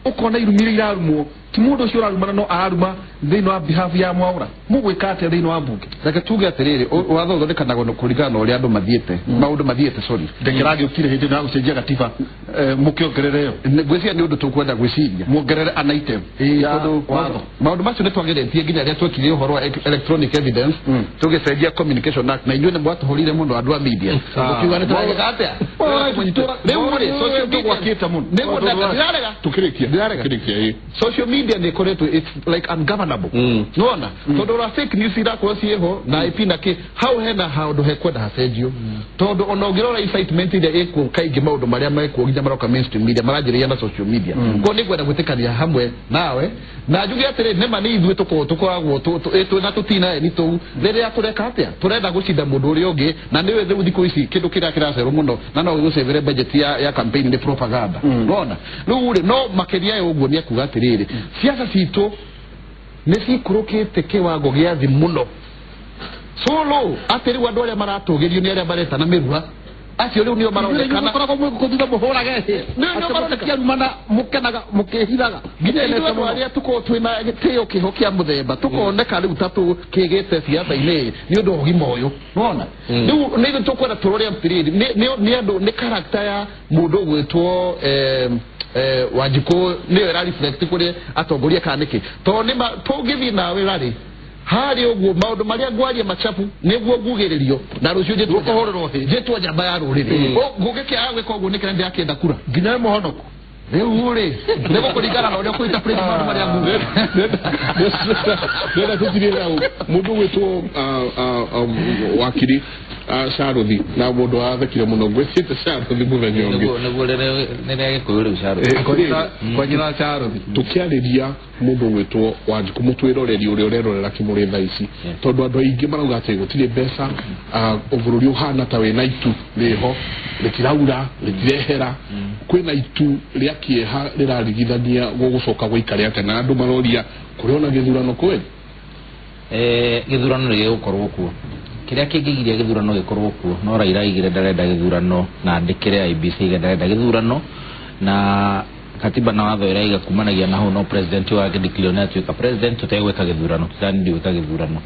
ũkona irumi iria irarumwo ti mũndũ ũcio ũrarumana no araruma thĩinĩ wa behalf ya Mwaura. Mũgwĩka atĩa thĩinĩ wa mbunge? Reke tuge atĩrĩrĩ, watho ũthondekanagwo kũringana na ũrĩa andũ mathiĩte, maũndũ mathiĩte, sorry. Ndekĩragĩũkire hĩndĩ ĩno ya gũcenjia gatiba, mũkĩongerere ĩyo. Ngwĩciria nĩ ũndũ tũkwenda gwĩciria muongerere an item ya watho. Maũndũ macio nĩ twageretie nginya rĩrĩa twekire ũhoro wa electronic evidence, tũgĩcenjia Communication Act, na inyuĩ nĩ mwatũhũrire mũno andũ a media mũkiuga nĩ tũrarega atĩa. Rĩu rĩ, social media Tũgwakĩte mũno. Nĩguo ndĩrarega. Tukĩrĩkia. Ndĩrarega. Tukĩrĩkia, ĩ. Social media nĩ ĩkoretwo it's like ungovernable. Nĩwona tondũ ũra fake news irakorwo ciĩho na IP na kĩ hau hena handũ hekwenda hacenjio, tondũ ona ũngĩrora incitement ĩrĩa ĩkuo kaingĩ maũndũ marĩa mekuo nginya maroka mainstream media maranjĩrĩria na social media. Koguo nĩngwenda gwĩtĩkania hamwe nawe na njuge atĩrĩ, nĩma nĩ ithuĩ tũkoragwo twĩna tũtina ni tũu rĩrĩa tũreka atĩa tũrenda gũcinda mũndũ ũrĩa ũngĩ, na nĩwe rĩu thikũ ici kĩndũ kĩrĩa kĩracerwo mũno na no gĩgũcevere budget ya campaign nĩ propaganda. Nĩwona rĩu rĩ, no makĩria ya ũguo nĩ ekuga atĩrĩrĩ, siasa citũ nĩ cikũrũkĩte kĩwango gĩa thĩ mũno so low atĩ rĩu andũ arĩa maratũgĩrio nĩ arĩa maretana mĩrura acio rĩu nĩo maronekana Mũkoragwo mwĩ gũkũ thutha mũhũrage hĩ. Nĩo maronekana Arumana mũkenaga mũkĩhithaga. Nginya ithuĩ andũ arĩa tũkoragwo twĩna gĩtĩo kĩho kĩa mũthemba tũkoneka rĩu ta tũkĩgĩte siasa-inĩ nĩ ũndũ wa ũgima ũyũ. Nĩwona rĩu nĩ ithuĩ tũkwenda tũrore atĩrĩrĩ, nĩ andũ nĩ character ya mũndũ ũgwĩtwo Wanjikũ nĩyo ĩra reflect kũrĩ atongoria kana nĩkĩ, tondũ nĩma tũngĩthiĩ nawe rarĩ harĩ ũguo maũndũ marĩa ngwaria machafu nĩguo ngugĩrĩrio na rũciũ njĩtwo njamba ya rũrĩrĩ. Ngũgĩkĩaga gwĩka ũguo nĩkĩra ndĩrakĩenda kura nginya nĩ mũhonoku. Rĩu rĩ nĩ gũkũringana na ũrĩa ũkũinterpret maũndũ marĩa nguga. Ndĩrenda tũtirĩre hau mũndũ ũgwĩtwo wakiri Charũthi, na mũndũ wathekire mũno ngwĩciĩte Charũthi mũthenya ũngĩ. Nĩguo rĩrĩa Gĩkũyũ rĩu Charũthi. Kwa jina Charũthi. Tũkĩarĩria mũndũ ũgwĩtwo Wanjikũ mũtwĩroreri ũrĩa ũrerorera Kĩmũrĩ thaa ici, tondũ andũ aingĩ marauga atĩ gũtirĩ mbeca, bũrũri ũhana ta wĩna itu rĩho rĩtiraura rĩtirehera, kwĩna itu rĩa kĩeha rĩrarigithania gũgũcoka gũikare atĩa, na andũ maroria kũrĩ ona gĩthurano kweli. Gĩthurano nĩ gĩgũkorwo kuo. Kĩrĩa kĩngĩgiria gĩthurano gĩkorwo kuo no Raila aigire ndarenda gĩthurano na andĩkĩre IEBC aige ndarenda gĩthurano, na katiba na watho ĩraiga kumanagia na hau no president wake declare nĩ atuĩka president tũtegwĩka gĩthurano, tũtanindi gwĩka gĩthurano.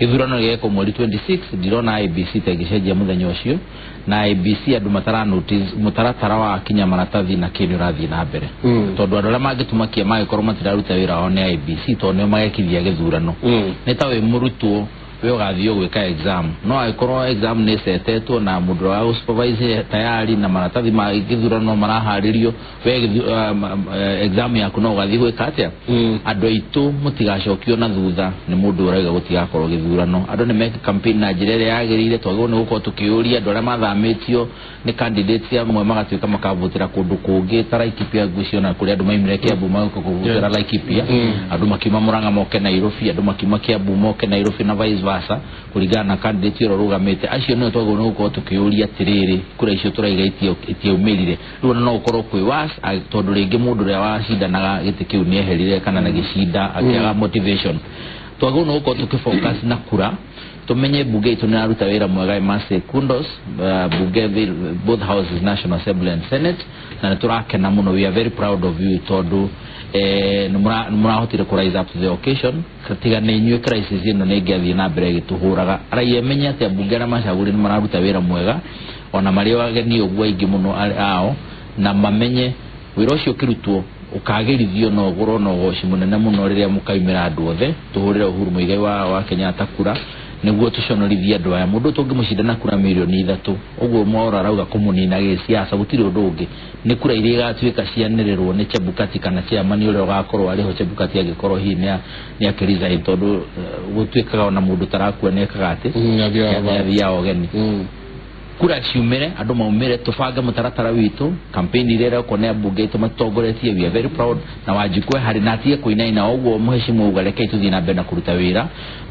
Gĩthurano gĩgekwo mweri 26, ndirona IEBC ta ĩngĩcenjia mũthenya ũcio, na IEBC andũ matara notice mũtaratara wa kinya maratathi na kĩndũ ũrathiĩ na mbere, tondũ andũ arĩa mangĩtũmakia mangĩkorwo matiraruta wĩra wao nĩ IEBC, tondũ nĩo magekithia gĩthurano. Nĩ ta wĩ mũrutwo we ũgathiĩ gwĩka exam, no angĩkorwo exam nĩ ĩcetetwo na mũndũ wa gũsupervise tayari na maratathi ma gĩthurano maraharĩrio, we exam yaku no ũgathiĩ gwĩka atĩa. Andũ aitũ mũtigacokio na thutha nĩ mũndũ ũrauga gũtigakorwo gĩthurano. Andũ nĩ meke campaign na njĩra ĩrĩa yagĩrĩire, twagĩrĩirwo nĩ gũkorwo tũkĩũria andũ arĩa mathamĩtio nĩ candidates amwe magatuĩka makavotera kũndũ kũngĩ ta Laikipia, ngwĩciria ona kũrĩa andũ maimire Kiambu magoka kũvotera Laikipia, andũ makiuma Murang'a moke Nairobi, andũ makiuma Kiambu moke Nairobi na vice versa kũringana na candidate ũrĩa ũrũgamĩte. Acio nĩo twagĩrĩirwo nĩ gũkorwo tũkĩũria atĩrĩrĩ, kura icio tũraiga itiaumĩrire, rĩu ona no ũkorwo kwĩ worse, tondũ rĩngĩ mũndũ ũrĩa wacindanaga gĩtĩ kĩu nĩeherire kana na gĩcinda akĩaga motivation. Twagĩrĩirwo nĩ gũkorwo tũkĩfocus na kura, tumenye bunge itũ nĩ ĩraruta wĩra mwega. I must say kudos, bunge, both houses, National Assembly and Senate, na nĩ tũrakena mũno, we are very proud of you, tondũ nĩ mũrahotire kũ rise up to the occasion. Tiga nĩ inyuĩ crisis ĩno nĩ ĩngĩathiĩ na mbere ĩgĩtũhũraga. Raia menye atĩ ambunge arĩa macagũrire nĩ mararuta wĩra mwega ona marĩ ageni ũguo aingĩ mũno ao, na mamenye wĩra ũcio ũkĩrutwo ũkagĩrithio na ũgũrwo na ũgoci mũnene mũno rĩrĩa mũkaumĩra andũ othe tũhũrĩre Uhuru Muigai wa Kenyatta kura nĩguo tũconorithie andũ aya. Mũndũ tũngĩmũcinda na kura 3 milioni ũguo Mwaura arauga kũmũnina gĩsiasa, gũtirĩ ũndũ ũngĩ, nĩ kura iria igatuĩka cianĩrĩrwo nĩ Chebukati kana chairman ũrĩa ũgakorwo arĩho Chebukati angĩkorwo hihi nĩ akĩresign, tondũ gũtuĩkaga ona mũndũ tarakua nĩ ekaga atĩ nĩ athiaga ũgeni. Kura ciumire andu maumire tubange mutaratara witu campaign iria irakonea bunge itu matongoretie. We are very proud na Wanjikwe hari na atige kuinaina uguo muheshimu uga reke tuthie na mbere na kuruta wira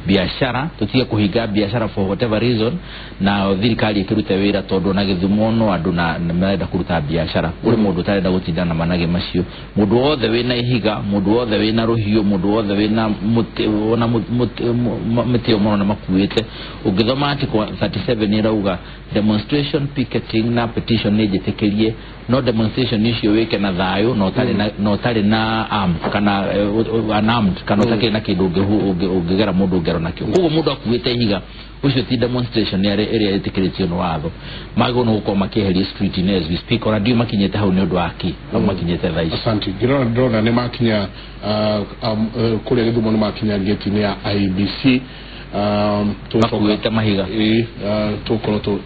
biashara tutige kuhinga biashara for whatever reason na thirikari ikirute wira tondu na Githumo no andu na marenda kuruta biashara kuri mundu utarenda gutinda na manage macio mundu wothe wina ihiga mundu wothe wina ruhiu mundu wothe wina muti ona muti muno na makuite ungithoma article 37 irauga demonstration picketing na petition ni njitikirie no demonstration icio wike na thayo no tari na no tari na arm kana unarmed kana utakiri na kindu ungigera mundu ngero nakio koguo mundu akuite ihiga ucio ti demonstration ya area itikiritio no watho mago no gukorwo makieheria street in as we speak ona ndio makinyite hau ni undu waki no makinyite thaa ici. Asante. Ngirora ndona ni makinya kuria Githumo ni makinya gate-inĩ ya IEBC makuite mahiga tukorwo tu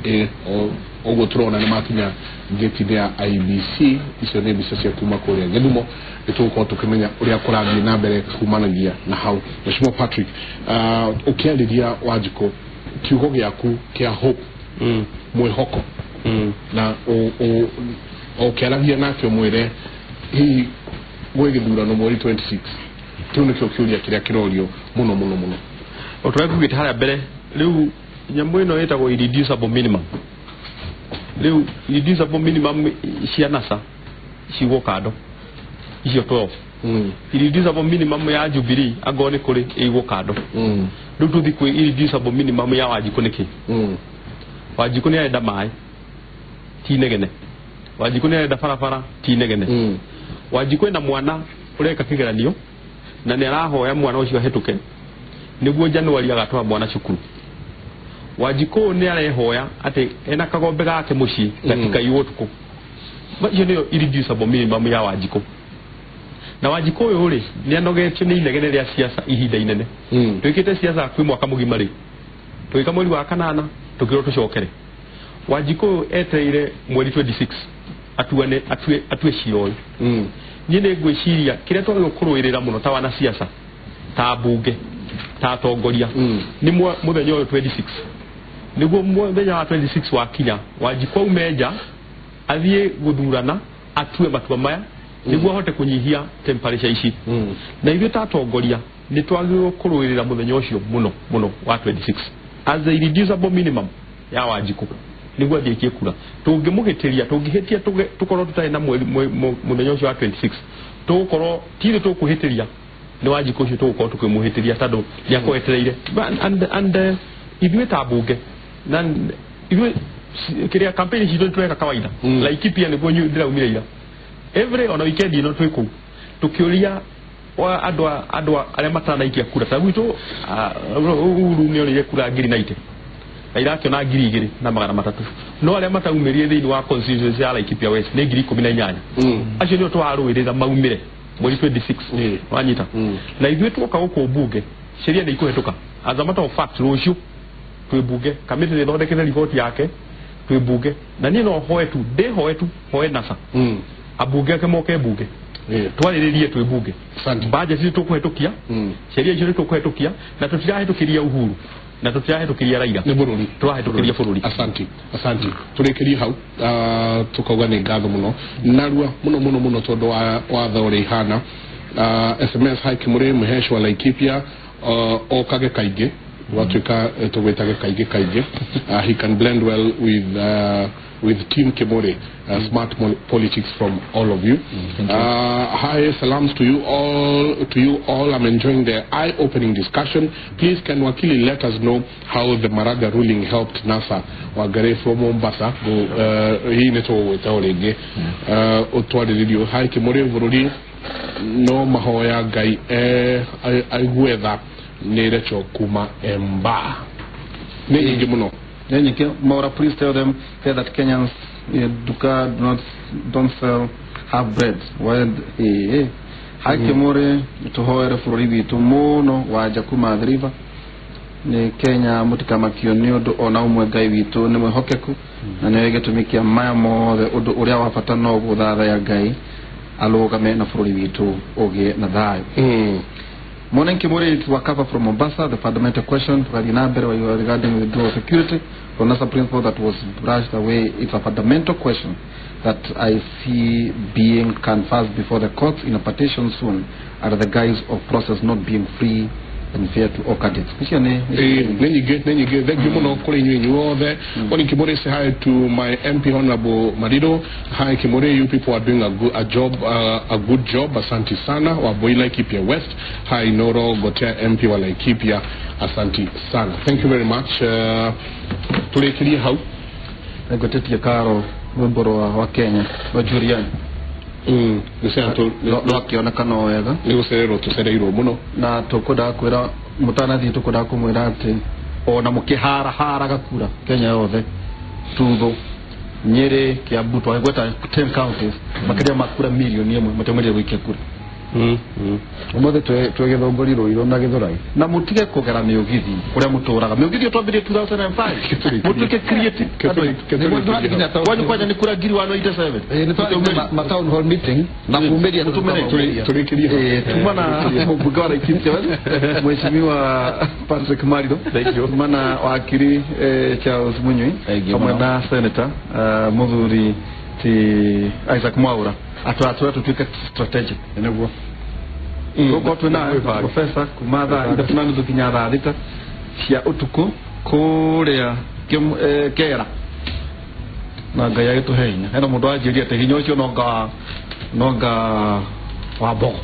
ũguo tũrona nĩ makinya gate-inĩ ya IEBC. Icio nĩ mbica cia kuma kũrĩa Githumo nĩ tũgũkorwo tũkĩmenya ũrĩa kũrathiĩ na mbere kumanagia na hau. Mheshimiwa Patrick, ũkĩarĩria Wanjikũ kiugo gĩaku kĩa hope mwĩhoko na ũkĩaragia nake ũmwĩre hihi gwĩ gĩthurano mweri 26 kĩu nĩkĩo kĩũria kĩrĩa kĩrorio mũno mũno mũno. O tũrĩa ngugĩte harĩa mbere rĩu nyamũ ĩno ĩtagwo irreducible minimum. Rĩu irreducible minimum cia NASA cigwo kando icio 12 irreducible minimum ya Jubilee angorwo nĩ kũrĩ ĩigwo kando. Rĩu tũthiĩ kwĩ irreducible minimum ya Wanjikũ nĩkĩ? Wanjikũ nĩ arenda maĩ ti inegene, Wanjikũ nĩ arenda barabara ti inegene. Wanjikũ ena mwana ũreka kĩgeranio na nĩ arahoya mwana ũcio ahĩtũke nĩguo Januari agatwara mwana cukuru. Wanjikũ nĩ arehoya atĩ ena kagombe gake mũciĩ gatikaiywo ũtukũ. Icio nĩyo irreducible minimum ya Wanjikũ. Na Wanjikũ ũyũ rĩ nĩ anogetio nĩ inegene rĩa siasa ihinda inene. Twĩkĩte siasa kwĩ mwaka mũgima rĩ tũgĩka mweri wa kanana tũkĩrwo tũcokere. Wanjikũ ũyũ etereire mweri 26 atuane atue cira ũyũ. Niĩ nĩ ngwĩciria kĩrĩa twagĩrĩirwo kũrũĩrĩra mũno ta wanasiasa ta mbunge ta atongoria nĩ mũthenya ũyũ 26 nĩguo mũthenya wa 26 wakinya Wanjikũ aume nja athiĩ gũthurana atue matua maya nĩguo ahote kũnyihia temperature ici. Na ithuĩ ta atongoria nĩ twagĩrĩirwo kũrũĩrĩra mũthenya ũcio mũno mũno wa 26 as a irreducible minimum ya Wanjikũ nĩguo athiĩ aikie kura. Tũngĩmũhĩtĩria tũngĩhĩtia tũkorwo tũtarĩ na mũthenya ũcio wa 26 tũgũkorwo ti ithuĩ tũkũhĩtĩria nĩ Wanjikũ ũcio tũgũkorwo tũkĩmũhĩtĩria tondũ nĩakorwo etereire. And ithuĩ ta mbunge na ithuĩ kĩrĩa campaign citũ nĩtũreka kawaida Laikipia nĩguo ndĩraumire ira every ona weekend ĩno twĩ kũu tũkĩũria andũ arĩa matanaikia kura ta gwitũ Uhuru nĩorĩire kura 90,000 na irakĩona 2,300 no arĩa mataumĩrire thĩinĩ wa constituency ya Laikipia West nĩ 18,000. Acio nĩo twarũĩrĩra maumĩre mweri 26 wanyita. Na ithuĩ tuoka gũkũ mbunge sheria nĩ ikũhetũka. As a matter of fact rũciũ twĩ mbunge kamĩtĩ nĩ ĩthondekete riboti yake twĩ mbunge na niĩ no hoe tu ndĩhoe tu hoe NASA ambunge ake moke mbunge twarĩrĩrie twĩ mbunge budget citũ tũkũhetũkia sheria icio nĩtũkũhetũkia na tũtirahĩtũkĩria Uhuru na tũtirahĩtũkĩria Raila nĩ bũrũri tũrahĩtũkĩria bũrũri. Asante asante tũrĩkĩrie hau tukauga nĩ ngatho mũno narua mũno mũno mũno tondũ wa watho ũrĩa ihana. SMS hi Kimuri Mhesh wa Laikipia okage kaingĩ gwatuĩka tũgwĩtage kaingĩ kaingĩ. He can blend well with Team Kimuri. Smart politics from all of you. Hi, salams to you all. I'm enjoying the eye-opening discussion. Please, can Wakili let us know how the Maraga ruling helped NASA? Wagare from Mombasa. Hii ni tũgwĩta o rĩngĩ ũtwarĩrĩrio. Hi Kimuri bũrũri no mahoya Ngai aigue tha nĩ Recho kuma Emba. Nĩ nyingĩ mũno. Maura, please tell them that Kenyans duka don't sell half bread. Hi Kimuri tuhoere bũrũri witũ mũno wanja kuma River nĩ Kenya mũtikamakio nĩ ũndũ ona ũmwe. Ngai witũ nĩ mwĩhokeku na nĩwe gĩtũmi kĩa maya mothe. Ũndũ ũrĩa wa bata no gũthathaya Ngai alũgame na bũrũri witũ ũgĩe na thayũ. Morning Kimuri, it's Wakapa from Mombasa. The fundamental question regarding withdrawal security from NASA principle that was brushed away, it's a fundamental question that I see being canvassed before the courts in a petition soon under the guise of process not being free and fair to all candidates. Nĩ thank you mũno kũrĩ inyuĩ inyuothe. Morning Kimuri, say hi to my MP Honorable Marido. Hi Kimuri, you people are doing a good job. Asante sana. Waboi Laikipia West. Hi Noro Gotea MP wa Laikipia. Asante sana. Thank you very much. Tũrĩkĩrie hau. Ngotetie karo rwĩmbo rwa Kenya rwa Julian. Rwakĩoneka no wega. Nĩ gũcererwo tũcereirwo mũno. Na tũkwendaga kwĩra mũtanathiĩ, tũkwendaga kũmwĩra atĩ ona mũkĩharaharaga kura Kenya yothe, Tuthũ, Nyĩrĩ, Kiambu, twagĩgweta 10 counties, makĩria ma kura 1 million matiaumĩrire gũikia kura. Ũmũthĩ twĩ Gĩthũngũri, Rũirũ na Gĩthũrai. Na mũtige kũgera mĩũgithi kũrĩa mũtũraga. Mĩũgithi twambirie 2005, mũtuĩke creative. Kwanyu kwanja nĩ kura 187. Nĩ twathiĩ ma town hall meeting na kumĩria. Tũrĩkĩrie. Tuma na mũmbunge wa Laikipia West, Mheshimiwa Patrick Marido, tuma na wakiri Charles Munyui hamwe na senator mũthuri ti Isaac Mwaura, atũratũra tũtuĩke strategic. Nĩguo. Gũkorwo twĩna professor kuma thaa 3:30 kinya thaa 6 cia ũtukũ kũrĩa Kera, na Ngai agĩtũhe hinya. Hena mũndũ wanjĩria atĩ hinya ũcio nonga wa mbogo.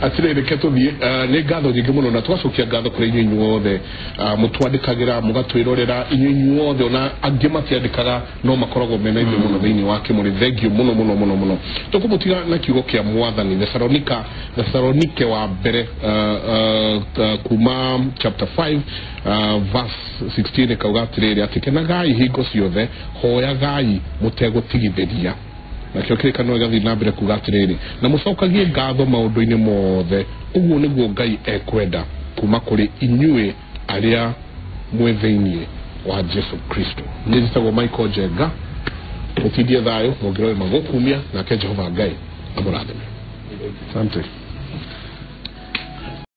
Atirĩ, reke tũthiĩ. Nĩ ngatho nyingĩ mũno na tũgacokia ngatho kũrĩ inyuĩ inyuothe mũtwandĩkagĩra, mũgatwĩrorera inyuĩ inyuothe, ona angĩ matiandĩkaga no makoragwo mena ithuĩ mũno thĩinĩ wa Kĩmũrĩ. Thank you mũno mũno mũno mũno. Tũkũmũtiga na kiugo kĩa Mwathani, Thesalonike wa mbere kuma chapter 5 verse 16, ĩkauga atĩrĩrĩ, atĩ kenagai hingo ciothe, hoyagai mũtegũtigithĩria. Nakĩo kĩrĩkanĩro gĩgathiĩ na mbere kuga atĩrĩrĩ, na mũcokagie ngatho maũndũ-inĩ mothe, ũguo nĩguo Ngai ekwenda kuma kũrĩ inyuĩ arĩa mwĩ thĩinĩ wa Jesu Kristo. Niĩ njĩtagwo Michael Njenga. Mũtindie thayũ, mũngĩroe magũkumia, nake Jehova Ngai amũrathime. Asante.